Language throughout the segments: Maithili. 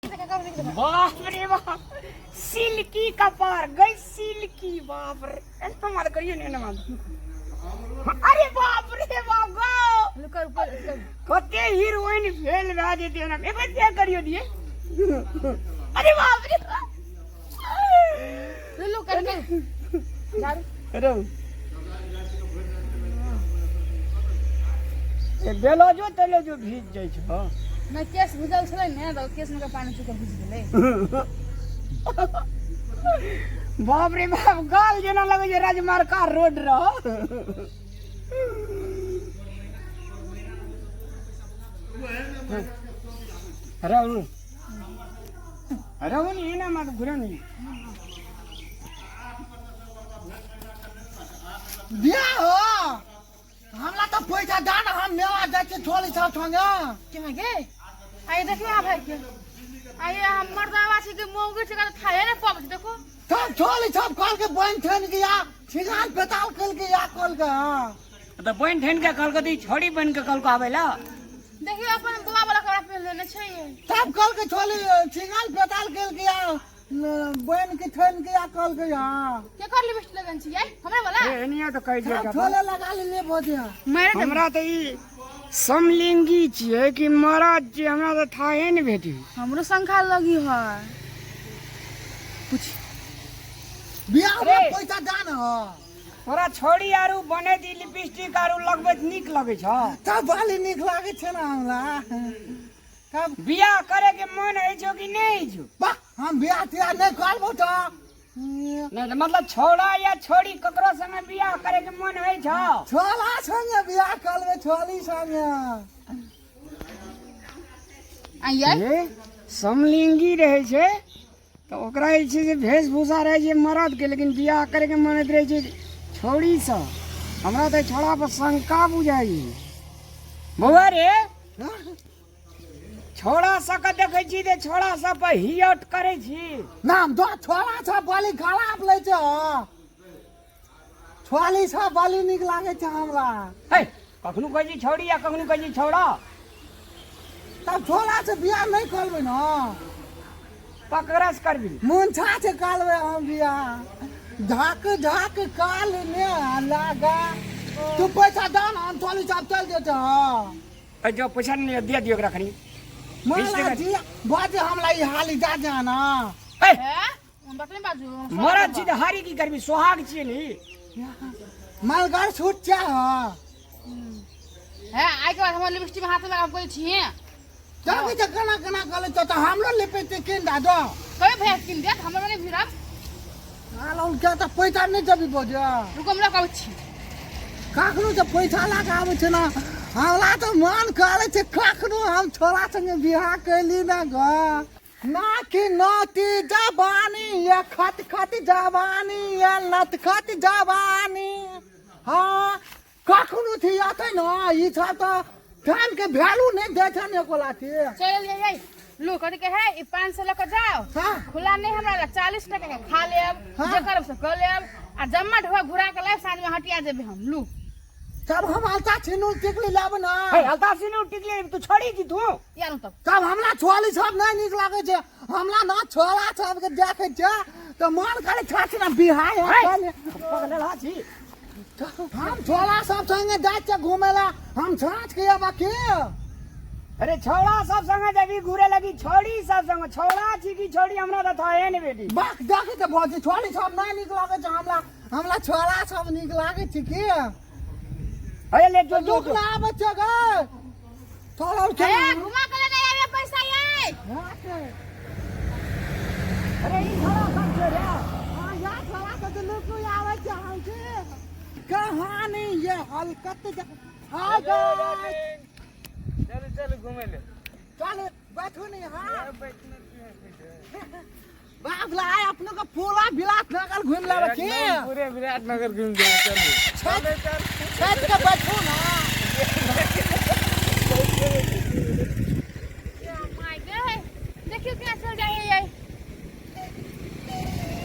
देखा करू नीक देखा। बाप रे बाप, सिल्की कपार गई सिल्की। बाप रे, एना मत करियो ने, एना मत। अरे बाप रे बाप गो, लुका ऊपर कर। कते हीरोइन फेल भए जेतै एना। एक बेर चेक करियो दिए। अरे बाप रे बाप। लुलु कर कर झाड़ू। अरे ए बेलौजो तेलौजो भीज जाइ छौ। नहि, केस भीजल छलै ने, तऽ केस में के पानी चुकल भीज गेलै। बाप रे बाप, गाल जेना लगै छै राजमार्का रोड रह। रहू रहू ने, एना मत घुरे ने। बियाह हो हमरा तऽ पैसा दा ने, हम मेवा जाइ छी छोली सब संगे। केना गे? आइए देखियो अहाँ भाई के, आइए हम मर्दावा छी कि मौगी छी, तऽ थाहे ने पाबै छी। देखो तब छोली सब कहल के बन ठन के या छिगान पेताल कल के या कहल के। हाँ तऽ बनि ठनि के कहलको तऽ ई छोड़ी बनि के कहलको आबै ला। देखियो, अपन बौआ वाला कपड़ा पहिन लेने छै। तब कहल के छोली छिगान पेताल कल के या बन के ठन के या कहल के। हाँ, केकर लिपस्टिक लगन छी? आई हमरा वाला। ए एनिया तऽ कहि दियौ। तब छोले लगा लेलिए भोजिया। मारे देबै। हमरा तऽ ई समलिंगी छियै कि मरद छियै, हमरा तऽ थाहे ने भेटी। हमरो शंखा लगी है, पूछ। बियाह अरे। में पैसा दा ने हो। तोरा छोड़ी आरू बने दी लिपस्टिक आरू लगबैत नीक लगै छौ? तब बाली नीक लागै छै ने हमरा तब। बियाह करे के मन होइ छौ कि नहि होइ छौ? वाह, हम बियाह तियाह नहि करबो तऽ। नहि तऽ मतलब छौड़ा या छोड़ी ककरो संगे बियाह करे के मन होइ छौ? छोला संगे बियाह करबै, छोली संगे। आइए। हे, समलिंगी रहै छै तऽ ओकरा जे छै से वेशभूषा रहै छै मरदके, लेकिन बियाह करैके मन होइत रहै छै छौड़ीसँ। हमरा तऽ छौड़ा पर शंका बुझाइ बौआ रे। छौड़ा सबके देखै छी जे छौड़ा सब पर हियट करै छी। नाम दो छोड़ा सब बलि खराब लै छै हो। छोली सब बलि नीक लागै छै हमरा। हे, कखनो कहै छी छौड़ी आ कखनो कहै छी छौड़ा। तब छोड़ा से बियाह नहि करबै ने? ककरा से करबी? मुंछा से करबै हम बियाह। झाक झाक काल ने लगा। तू पैसा दे ने, हम छोली सब चल जेतै। हँ। ए जो पैसा नहीं दिया दियो एकरा खनी। माला जी बाजे हमरा ई हाली जा जाना। ए हे, हम बात नहीं बाजू। मरद छी तऽ हारी की करबी, सोहाग छियै नी। मलगर छूट चाह। हे, आइ के बाद हमर लिपस्टिक में हाथ लगा कोई छिए। तब तऽ केना केना कहले तो हमरो लिपस्टिक किन दा दो। कभी भैया किन देत, हमर नहीं भिड़ब। हाल क्या तऽ पैसा नहि देबी बोझा? रुको, हमरा कहै छी। कखनो तऽ पैसा लए कऽ आबै छै ने, हमरा तऽ मन करै छै कखनो हम छोरा संगे बियाह कैली ने ग। ना कि नती जवानी ये खत खत जवानी ये लत खत जवानी। हाँ, कखनो थी आते न ई सब तऽ टाइम के वैल्यू नहि दै छै ने एको लाठी। चल जाइए। लू, कथी के है ई? 500 लऽ कऽ जाओ। हाँ। खुला नहीं हमरा लग, 40 टका के खा लेब। हाँ। जे करब से कऽ लेब आ जम्मा ढोआ घुरा के लाइब, साँझ में हटिया जेबै हम। लू। तब हम अलता छिनू टिकली लाब ना। हे, अलता सिनू टिकली तू छोड़ी छी तू। या तब तब हमरा छोली सब नहि नीक लागै छै। हमरा ना छोला सबके देखै छै तऽ मन करे छाछ ना बिहाय हे। है। पगलेला छी। हम छोला सब संगे जाइ छियै घूमे ला, हम छाछ के अबा के। अरे, छौड़ा सब संगे जबी घूरे लगी छौड़ी सब संगे, छौड़ा छी कि छौड़ी हमरा तऽ थाहे ने बेटी। बाक देखै तऽ भौजी, छोली सब नहि नीक लागै छै हमरा। हमरा छोला सब नीक लागै छै की। अरे ले जो जो। दुख ना आबै छै गे छोला। हे, घुमा के लेने आबे पैसा ये। अरे, ई छौड़ा सब छै रे। हाँ, या छोला सब तऽ लोक आबै छै। हम के कहानी ये हलकत। Hi guys. चल चल, घूमे ले। चल, बैठू नहीं। हाँ बाप ला, अपनो के पूरा विराटनगर घूम लेबै की? पूरे विराटनगर घूम जाए, चल चल चल। छत के बैठू ना। My गे, देखियो केना चल जाइ है ये।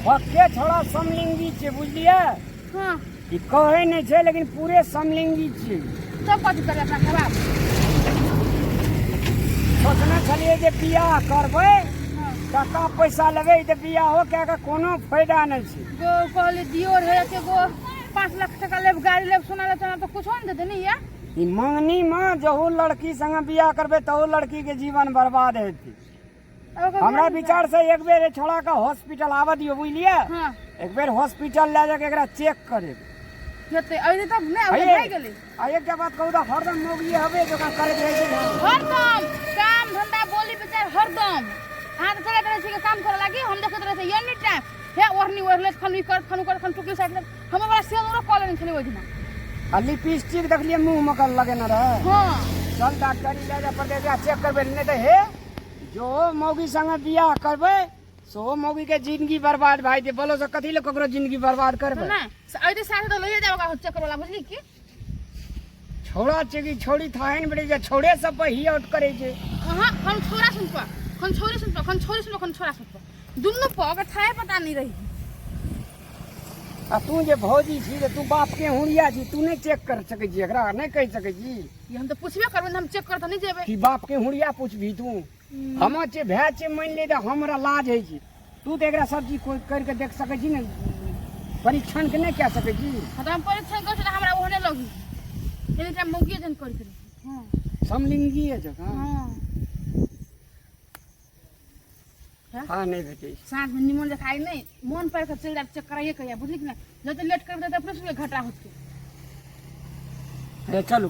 पक्के छौड़ा समलिंगी छै, बुझलियै? हाँ। ई कहै नहि छै, लेकिन पूरे समलिंगी छियै। तब कथी करबै अपना खराब? सोचने छलियै जे बियाह करबै। टाका पैसा लेबै तऽ बियाहो कए कऽ कोनो फायदा नहि छै। गो कहली दियो रहे के गो 5 लाख टका लेब, गाड़ी लेब, सोना लेब, चाना, तऽ कुछो नहि देते नहीं या। ई मंगनी मे जहू लड़की संगे बियाह करबै तहू लड़की के जीवन बर्बाद हेतै। हमरा विचार से एक बेर छोड़ा के हॉस्पिटल आबऽ दियौ, बुझलियै? हाँ। एक बेर हॉस्पिटल लए जाके एकरा चेक करेबै। हेतै अइने तब नहि, ओकरा भए गेलै। आ एकटा बात कहू तऽ हरदम मौगी हवे जकाँ करैत रहै छै ने? हरदम काम धंधा बोली विचार हरदम। अहाँ तऽ चलैत रहै छी के काम करऽ लागी, हम देखैत रहै छी एनी टाइम हे ओढ़नी ओढ़ले खन ई कर खन उ कर खन टुकली साटि ले, हमर बड़ा सेंदूरो कऽ लेने छलै ओहि दिना। आ लिपस्टिक देखलियै मुँह मे कऽ लगेने रहै। हाँ। चल डॉक्टरी लए जा पड़तै, एकरा चेक करबै, नहि तऽ हे जो मौगी संगे बियाह करबै सेहो मौगी के जिंदगी बर्बाद भए जेतै। बोलो से कथी लए ककरो जिंदगी बर्बाद करबै? नहि से अइते साथे तऽ लइए जाब ओकरा चेक करबला, बुझली की? छौड़ा छै कि छौड़ी थाहे ने पड़ै छै, छौड़े सब पर ही आउट करै छै। अहाँ हम छौड़ा सुन पर खन छौड़ी सुन पर खन छौड़ी सुन पर खन छौड़ा सुन पर दुनू पर ओकर थाहे पता नहीं रही। आ तू जे भौजी छी तऽ तू बाप के हुड़िया छी, तू नहि चेक कर सकै छी एकरा, नहि कहि सकै छी? ई हम तऽ पुछबे करबै, हम चेक कर तऽ नहि जेबै। कि बाप के हुड़िया पुछबही तू? हमर छै भाय छै मानि ले तऽ हमरा लाज होइ छै, तू तऽ एकरा सब चीज कोइ करि कऽ देख सकै छी ने, परीक्षण के नहि कए सकै छी? हाँ, तऽ हम परीक्षण करै छी तऽ हमरा ओहने लगी एनी टाइम मौगिए जन करैत रही। हाँ। समलिंगी जकाँ। हाँ। हाँ, नहि भेटै छै। साँझ में निमन जकाँ आइ नहि मोन पारि कऽ चलि जायब चेक कराइए कहिया, बुझली कि नहि? जते लेट करबै तते अपने सबके घाटा होतै। हे चलू।